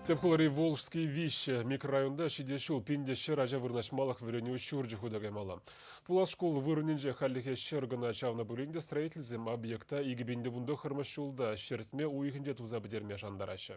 Тӗп хулари Волжский виҫҫӗ микрорайонта ҫитес ҫул пинте ҫӗр ача вырнаҫмалӑх вӗренӳ ҫурчӗ хута каймалла. Пулас шкул вырӑнӗнче хальлӗхе ҫӗр кӑна чавнӑ пулин те строительсем объекта 2019 ҫулта ҫӗртме уйӑхӗнче туса пӗтерме шантараҫҫӗ.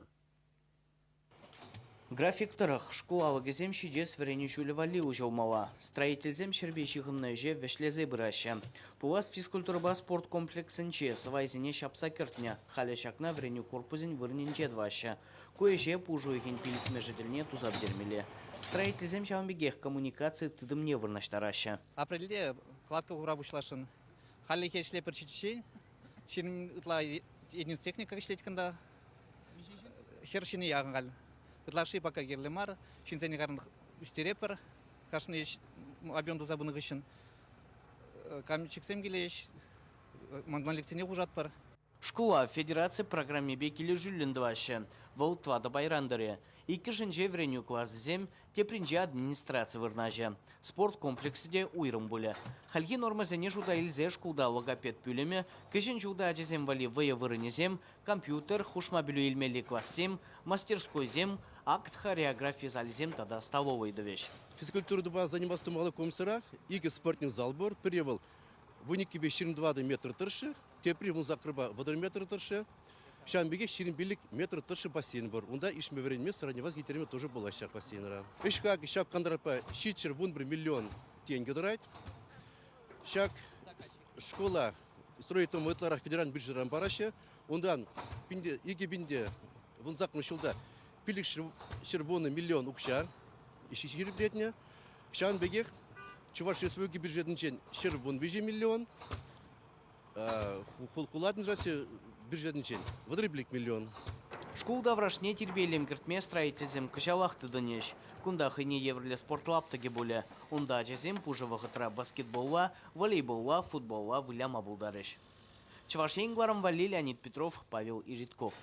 График тӑрӑх, шкул алӑкӗсем ҫитес вӗренӳ ҫулӗ валли уҫӑлмалла. Строительсем ҫӗрпе ҫыхӑннӑ ӗҫе вӗҫлесе пыраҫҫӗ. Пулас физкультурӑпа спорт комплексӗнче сӑвайсене ҫапса кӗртнӗ. Халӗ ҫакна вӗренӳ корпусӗн вырӑнӗнче тӑваҫҫӗ. Ку ӗҫе пуш уйӑхӗн пиллӗкмӗшӗ тӗлне туса пӗтермелле. Строительсем ҫавӑн пекех коммуникаци тытӑмне вырнаҫтараҫҫӗ. Апрельте кладка хура пуҫласшӑн. Хальлӗхе ӗҫле пӗр ҫитиччен. Ҫын ытла единиц техника ӗҫлет кунта. Хӗр ҫине яхӑн халь. Ытлашши пока кирлӗ мар. Ҫынсене кайран ӳстеретпӗр. Кашни ӗҫ объем туса пынӑ хыҫҫӑн каменщиксем килеҫ, монолитсене хушатпӑр. Шкула федераци программипе килӗшӳллӗн тӑваҫҫӗ. Вӑл тӑватӑ пайран тӑрӗ. Иккӗшӗнче вӗренӳ класӗсем, тепринче администраци вырнаҫӗ. Спорт комплексӗ те уйрӑм пулӗ. Хальхи нормӑсене шута илсе шкулта логопед пӳлӗмӗ, кӗҫӗн ҫулта ачасем валли вӑйӑ вырӑнӗсем, компьютер, хушма пӗлӳ илмелли классем, мастерскойсем, акт хореографи залӗсем тата столовӑй тӑвӗҫ. Физкультурӑпа заниматься тумалли комсӑра икӗ спортивный зал пур. Пӗри вӑл 12-пе 24 метр тӑршшӗ, тепри 18-па 30 метр тӑршшӗ. Ҫавӑн пекех 25 метр тӑршшӗ бассейн пур. Унта ишме вӗренме, соревноваться ирттерме тоже пулать ҫак бассейнра. Ӗҫ хакӗ ҫак контрактпа 711 миллион тенкӗ тӑрать. Ҫак школа строительство ытларах федераль бюджетран параҫҫӗ. Унтан 2018 ҫулта 510 миллион укҫа ҫирӗплетнӗ. Ҫавӑн пекех Чӑваш Республики бюджетӗнчен 113 миллион, хула администраци бюджетӗнчен 35 миллион. Шкул таврашне тирпейлем кӗртме строительсем кӑҫалах тытӑнӗҫ. Кунта хӑйне евӗрлӗ спорт лаптӑкӗ пулӗ. Унта ачасем пушӑ вӑхӑтра баскетболла, волейболла, футболла выляма пултарӗҫ. Чӑваш Ен кӑларӑм валли Леонид Петров, Павел Иритков.